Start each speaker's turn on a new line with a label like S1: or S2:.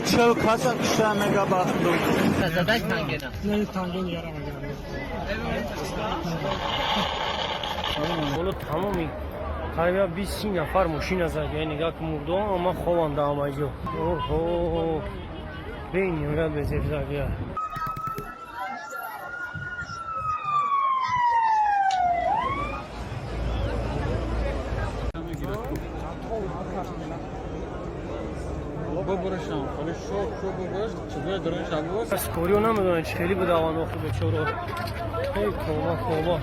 S1: 40 каса кушта мега бахту.
S2: Задай тангена.
S3: Ҳоло тамоми қариба 20 нафар мошина зад, яъне нигаҳ ки мурдо ама хованда ҳамаҷо. Оҳо, бениҳоят безеб задия. Скориё намедонанд, чӣ хеле будаванд охи бечоро. Эй, тоба, тоба.